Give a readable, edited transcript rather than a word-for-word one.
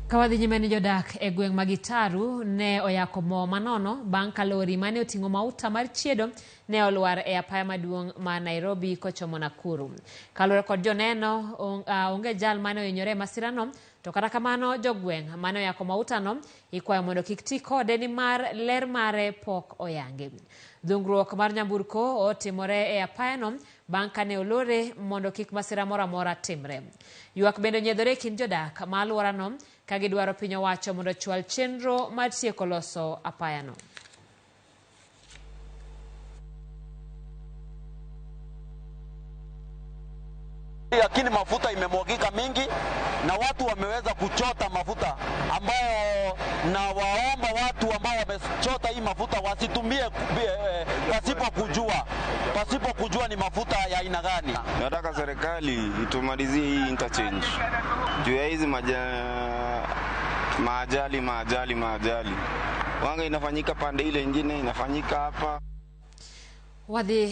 Ka wadhi nyime ni jodak e gweng' ma Gitaru ne oyako mo manono bang' ka lori mane oting'o mauta mar chiedo ne olwar e apaya maduong' ma Nairobi kochomo Nakuru. Kaluwore kod joneno, onge jal mane ohinyore e masirano, to kata kamano jogweng' mane oyako mautano ikwayo mondo kik ti kode nimar ler mare pok oyangi. Dhungruok mar nyamburko otimore e apayano bang' kane olore mondo kik masira moro amora timre. Ywak bende onyiedhore e kind jodak ma alworano ka gidwaro piny owacho mondo ochwal chenro mar tieko loso apayano. Lakini mafuta imemwagika mingi na watu wameweza kuchota mafuta ambayo, na waomba watu ambao wamechota hii mafuta wasitumie pasipo kujua ni mafuta ya aina gani. Nataka serikali itumalizie hii interchange juu ya hizi maajali maajali maajali wanga inafanyika pande ile ingine inafanyika hapa. Wadhi.